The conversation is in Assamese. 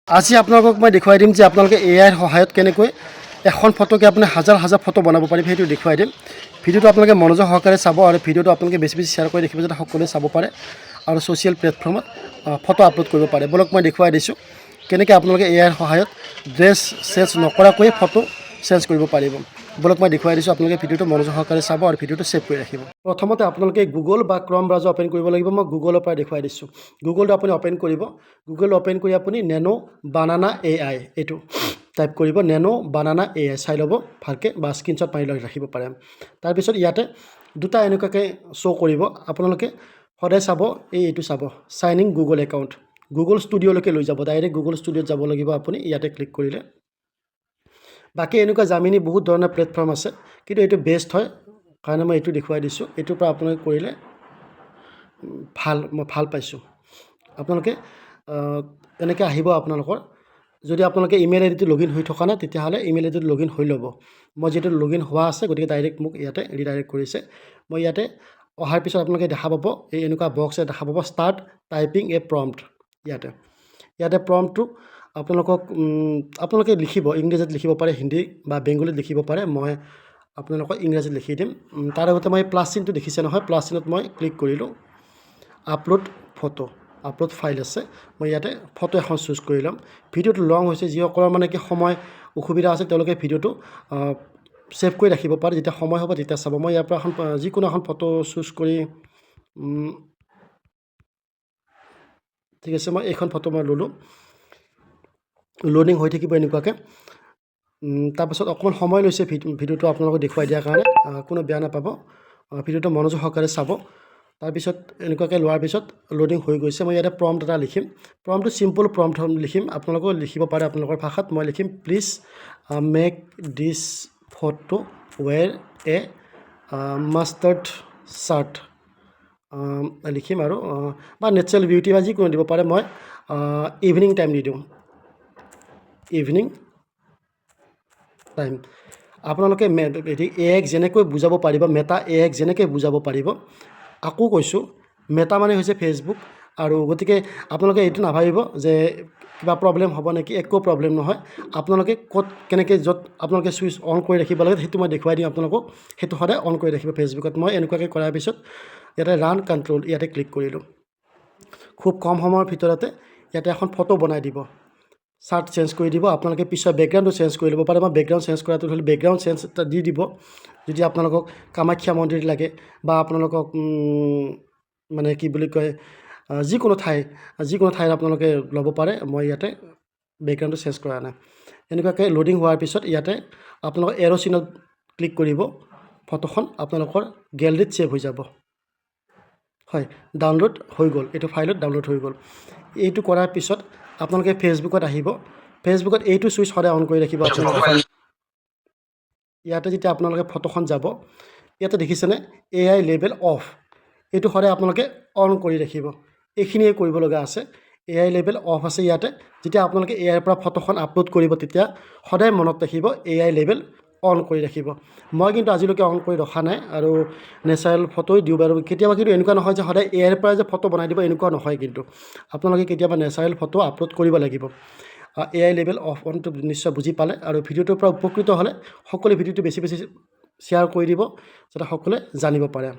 আজি আপোনালোকক মই দেখুৱাই দিম যে আপোনালোকে এআইৰ সহায়ত কেনেকৈ এখন ফটোকে আপুনি হাজাৰ হাজাৰ ফটো বনাব পাৰিব, সেইটো দেখুৱাই দিম। ভিডিঅ'টো আপোনালোকে মনোযোগ সহকাৰে চাব আৰু ভিডিঅ'টো আপোনালোকে বেছি বেছি শ্বেয়াৰ কৰি ৰাখিব, যাতে সকলোৱে চাব পাৰে আৰু ছ'চিয়েল প্লেটফৰ্মত ফটো আপলোড কৰিব পাৰে। ব'লক, মই দেখুৱাই দিছোঁ কেনেকৈ আপোনালোকে এআইৰ সহায়ত ড্ৰেছ চেঞ্জ নকৰাকৈয়ে ফটো চেঞ্জ কৰিব পাৰিব। ব'লক, মই দেখুৱাই দিছোঁ। আপোনালোকে ভিডিঅ'টো মনোযোগ সহকাৰে চাব আৰু ভিডিঅ'টো ছেভ কৰি ৰাখিব। প্ৰথমতে আপোনালোকে গুগল বা ক্ৰম ব্ৰাউজাৰ অ'পেন কৰিব লাগিব। মই গুগলৰ পৰা দেখুৱাই দিছোঁ। গুগলটো আপুনি অ'পেন কৰিব। গুগল অ'পেন কৰি আপুনি নেনো বানানা এআই এইটো টাইপ কৰিব। নেনো বানানা এআই চাই ল'ব ভালকৈ বা স্ক্ৰীনশ্বট মাৰি লৈ ৰাখিব পাৰে। তাৰপিছত ইয়াতে দুটা এনেকুৱাকৈ শ্ব' কৰিব। আপোনালোকে সদায় চাব, এইটো চাব, sign in Google account. Google ষ্টুডিঅ'লৈকে লৈ যাব। ডাইৰেক্ট গুগল ষ্টুডিঅ'ত যাব লাগিব আপুনি ইয়াতে ক্লিক কৰিলে। বাকী এনেকুৱা জামিনী বহুত ধৰণৰ প্লেটফৰ্ম আছে, কিন্তু এইটো বেষ্ট হয় কাৰণে মই এইটো দেখুৱাই দিছোঁ। এইটোৰ পৰা আপোনালোকে কৰিলে ভাল, মই ভাল পাইছোঁ। আপোনালোকে এনেকৈ আহিব আপোনালোকৰ। যদি আপোনালোকে ইমেইল আইডিটো লগ ইন হৈ থকা নাই, তেতিয়াহ'লে ইমেইল আইডিটো লগ ইন হৈ ল'ব। মই যিহেতু লগ ইন হোৱা আছে, গতিকে ডাইৰেক্ট মোক ইয়াতে ৰিডাইৰেক্ট কৰিছে। মই ইয়াতে অহাৰ পিছত আপোনালোকে দেখা পাব, এই এনেকুৱা বক্স এটা দেখা পাব, ষ্টাৰ্ট টাইপিং এ প্ৰম্পট। ইয়াতে প্ৰম্পটটো আপোনালোকে লিখিব। ইংৰাজীত লিখিব পাৰে, হিন্দী বা বেংগলীত লিখিব পাৰে। মই আপোনালোকক ইংৰাজীত লিখি দিম। তাৰ আগতে মই প্লাছ চিনটো দেখিছে নহয়, প্লাছ চিনত মই ক্লিক কৰিলোঁ। আপলোড ফটো, আপলোড ফাইল আছে। মই ইয়াতে ফটো এখন চুজ কৰি ল'ম। ভিডিঅ'টো লং হৈছে। যিসকলৰ মানে কি সময় অসুবিধা আছে, তেওঁলোকে ভিডিঅ'টো ছেভ কৰি ৰাখিব পাৰে। যেতিয়া সময় হ'ব তেতিয়া চাব। মই ইয়াৰ পৰা এখন যিকোনো এখন ফটো চুজ কৰি, ঠিক আছে, মই এইখন ফটো মই ল'লোঁ। লোডিং হৈ থাকিব এনেকুৱাকৈ। তাৰপাছত অকণমান সময় লৈছে ভিডিঅ'টো আপোনালোকক দেখুৱাই দিয়াৰ কাৰণে। কোনো বেয়া নাপাব। ভিডিঅ'টো মনোযোগ সহকাৰে চাব। তাৰপিছত এনেকুৱাকৈ লোৱাৰ পিছত লোডিং হৈ গৈছে। মই ইয়াতে প্ৰম্পট এটা লিখিম। প্ৰম্পটটো চিম্পল প্ৰম্পট লিখিম। আপোনালোকেও লিখিব পাৰে আপোনালোকৰ ভাষাত। মই লিখিম, "Please make this photo wear a mustard shirt" লিখিম আৰু বা নেচাৰেল বিউটি বা যিকোনো দিব পাৰে। মই ইভিনিং টাইম দি দিওঁ, ইভিনিং টাইম। আপোনালোকে এআইক যেনেকৈ বুজাব পাৰিব, মেটা এআইক যেনেকৈ বুজাব পাৰিব। আকৌ কৈছোঁ, মেটা মানে হৈছে ফেচবুক আৰু গতিকে আপোনালোকে এইটো নাভাবিব যে কিবা প্ৰব্লেম হ'ব নেকি। একো প্ৰব্লেম নহয়। আপোনালোকে ক'ত কেনেকৈ য'ত আপোনালোকে ছুইচ অন কৰি ৰাখিব লাগে, সেইটো মই দেখুৱাই দিম আপোনালোকক। সেইটো সদায় অন কৰি ৰাখিব ফেচবুকত। মই এনেকুৱাকৈ কৰাৰ পিছত ইয়াতে ৰান কণ্ট্ৰল ইয়াতে ক্লিক কৰিলোঁ। খুব কম সময়ৰ ভিতৰতে ইয়াতে এখন ফটো বনাই দিব, চাৰ্ট চেঞ্জ কৰি দিব। আপোনালোকে পিছৰ বেকগ্ৰাউণ্ডটো চেঞ্জ কৰি ল'ব পাৰে। মই বেকগ্ৰাউণ্ড চেঞ্জ কৰাটো হ'লে বেকগ্ৰাউণ্ড চেঞ্জ এটা দি দিব। যদি আপোনালোকক কামাখ্যা মন্দিৰ লাগে বা আপোনালোকক মানে কি বুলি কয়, যিকোনো ঠাইৰ আপোনালোকে ল'ব পাৰে। মই ইয়াতে বেকগ্ৰাউণ্ডটো চেঞ্জ কৰা নাই। এনেকুৱাকৈ লোডিং হোৱাৰ পিছত ইয়াতে আপোনালোকৰ এৰ' চিনত ক্লিক কৰিব। ফটোখন আপোনালোকৰ গেলেৰীত ছেভ হৈ যাব। হয়, ডাউনলোড হৈ গ'ল। এইটো ফাইলত ডাউনলোড হৈ গ'ল। এইটো কৰাৰ পিছত আপোনালোকে ফেচবুকত আহিব। ফেচবুকত এইটো ছুইচ সদায় অন কৰি ৰাখিব আপোনালোকে। ইয়াতে যেতিয়া আপোনালোকে ফটোখন যাব, ইয়াতে দেখিছেনে এআই লেবেল অফ, এইটো সদায় আপোনালোকে অন কৰি ৰাখিব। এইখিনিয়ে কৰিব লগা আছে। এআই লেবেল অফ আছে ইয়াতে। যেতিয়া আপোনালোকে এআইৰ পৰা ফটোখন আপলোড কৰিব, তেতিয়া সদায় মনত ৰাখিব, এআই লেবেল অন কৰি ৰাখিব। মই কিন্তু আজিলৈকে অন কৰি ৰখা নাই আৰু নেচাৰেল ফটোই দিওঁ বাৰু কেতিয়াবা। কিন্তু এনেকুৱা নহয় যে সদায় এআইৰ পৰাই যে ফটো বনাই দিব, এনেকুৱা নহয়। কিন্তু আপোনালোকে কেতিয়াবা নেচাৰেল ফটো আপলোড কৰিব লাগিব। এআই লেবেল অফ অনটো নিশ্চয় বুজি পালে আৰু ভিডিঅ'টোৰ পৰা উপকৃত হ'লে সকলোৱে ভিডিঅ'টো বেছি বেছি শ্বেয়াৰ কৰি দিব, যাতে সকলোৱে জানিব পাৰে।